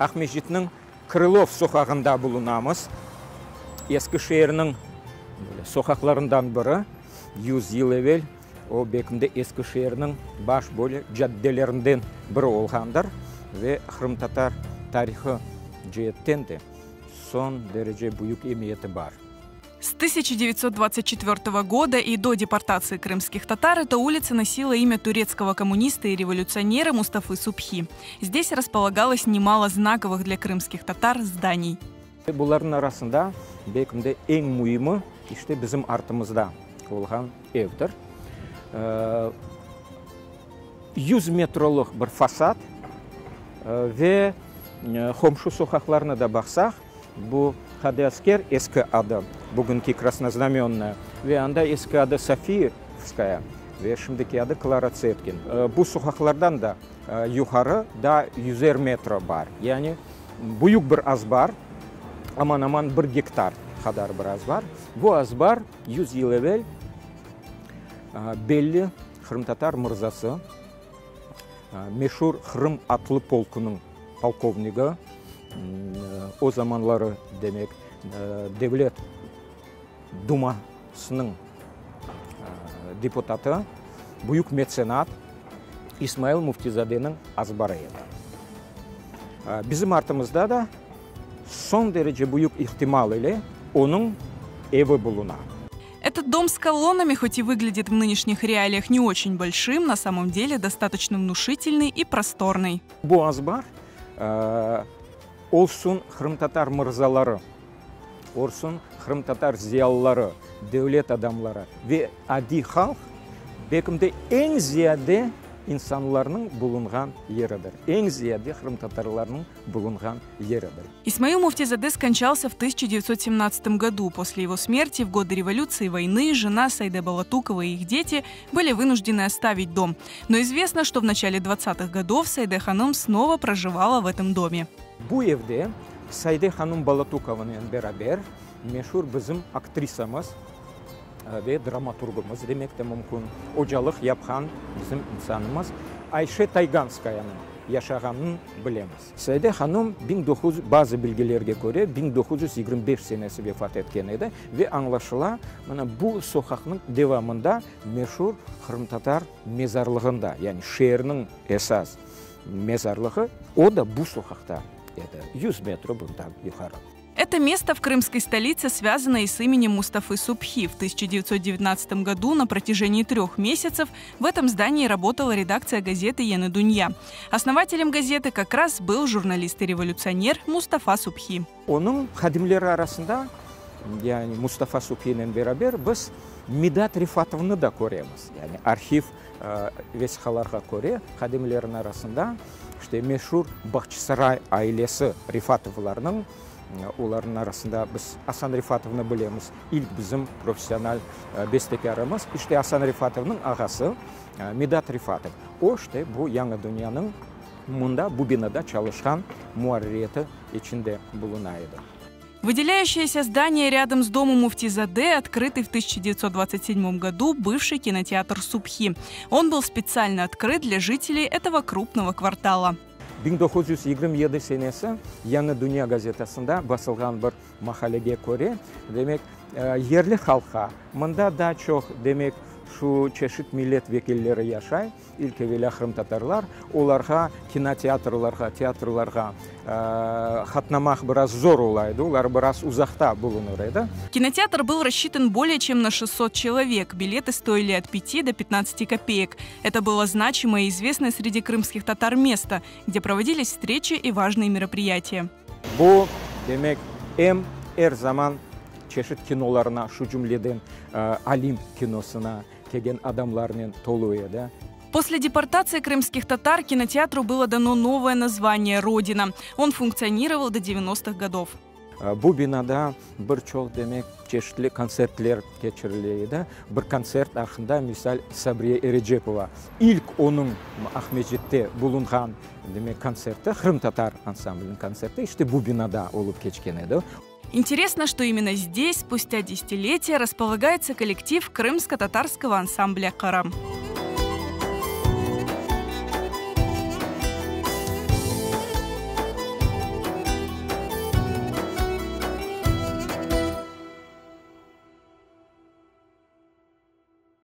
Aqmescitniñ Krılov soqağında bulunamız. Eski şeerniñ soqaqlarından biri. 100 yıl evel o belki de eski şeerniñ baş böyle caddelerinden biri olğandır ve qırımtatar tarihı ceetten de soñ derece büyük emiyeti bar. С 1924 года и до депортации крымских татар эта улица носила имя турецкого коммуниста и революционера Мустафы Субхи. Здесь располагалось немало знаковых для крымских татар зданий. Bularnıñ arasında belki de eñ müimi işte bizim artımızda olğan evdir. 100 metrolıq bir fasad ve qomşu soqaqlarına da baqsaq, bu Qadıasker eski adı, bugünki Krasnoznamennaya, ve anda eski adı Sofiyevskaya ve şimdiki adı Klara Tsetkin. Bu soqaqlardan da yuqarı daa yüzer metro bar, yani büyük bir azbar, aman-aman bir gektar qadar bir azbar. Bu azbar 100 yıl evel belli qırımtatar mırzası, meşur Qırım atlı polkunıñ polkovnigi, o zamanları, demek, Devlet Dumasınıñ deputatı, büyük metsenat İsmail Müftizadeniñ azbarı edi. Bizim artımızda da soñ derece büyük ihtimal ile onıñ evi buluna. Этот дом с колоннами, хоть и выглядит в нынешних реалиях не очень большим, на самом деле достаточно внушительный и просторный. Bu azbar olsun qırımtatar mırzaları, olsun qırımtatar ziyalıları, devlet adamları ve adiy halq, belki de eñ ziyade insanlarnıñ bulunğan yeridir, eñ ziyade qırımtatarlarnıñ bulunğan yeridir. Исмаил Муфтизаде скончался в 1917 году. После его смерти в годы революции и войны жена Сайде Балатукова и их дети были вынуждены оставить дом. Но известно, что в начале 20-х годов Сайде Ханум снова проживала в этом доме. Bu evde Sayde hanım Balatukovanen beraber meşur bizim aktrisamız ve dramaturgımız demek de mümkün, ocalıq yapqan bizim insanımız Ayşe Tayganskayanıñ yaşağanın bilemiz. Sayde hanım 1900, bazı bilgilerge köre, 1925 senesi vefat etken edi ve añlaşıla, mına bu soqaqnıñ devamında meşur qırımtatar mezarlığında, yani şeerniñ esas mezarlığı, o da bu soqaqta edi, 100 metro bundan yuqarı. Это место в крымской столице связано и с именем Мустафы Субхи. В 1919 году на протяжении трех месяцев в этом здании работала редакция газеты «Яны Дунья». Основателем газеты как раз был журналист и революционер Мустафа Субхи. Onıñ hadimleri arasında, yani Mustafa Subhinen beraber biz Midat Refatovnı da köremiz. Yani arhiv vesiqalarğa köre, hadimlerniñ arasında işte meşur Bağçasaray ailesi Refatovlarnıñ, olarnıñ arasında biz Asan Refatovnı bilemiz, ilk bizim professional bestekârımız. İşte Asan Refatovnıñ ağası Midat Refatov. O, işte bu Yañı dünyanıñ mında, bu binada çalışqan muarririyeti içinde buluna edi. Выделяющееся здание рядом с домом Муфтизаде, открытый в 1927 году бывший кинотеатр «Субхи». Он был специально открыт для жителей этого крупного квартала. 1927 senesi Yañı Dünya gazetasında basılğan bir maqalege köre, demek, yerli halqqa, mında daa çoq, demek, şu çeşit millet vekilleri yaşay, ilk evelâ qırımtatarlar, olarğa kinoteatrlarğa, teatrlarğa qatnamaq biraz zor ola edi, olar biraz uzaqta bulunır edi. Кинотеатр был рассчитан более чем на 600 человек. Билеты стоили от 5 до 15 копеек. Это было значимое и известное среди крымских татар место, где проводились встречи и важные мероприятия. Bu, demek, em er zaman çeşit kinolarına, şu cümleden Alim kinosına kelgen adamlarnen tolu edi. После депортации крымских татар кинотеатру было дано новое название «Родина». Он функционировал до 90-х годов. Bu binada bir çoq, demek, çeşitli kontsertler keçirile edi. Bir kontsert aqqında, misal, Sabriye Erecepova, ilk onıñ Aqmescitte bulunğan, demek, kontserti, qırımtatar ansambliniñ kontserti, işte bu binada olıp keçken edi. Интересно, что именно здесь, спустя десятилетия, располагается коллектив крымско-татарского ансамбля «Кырым».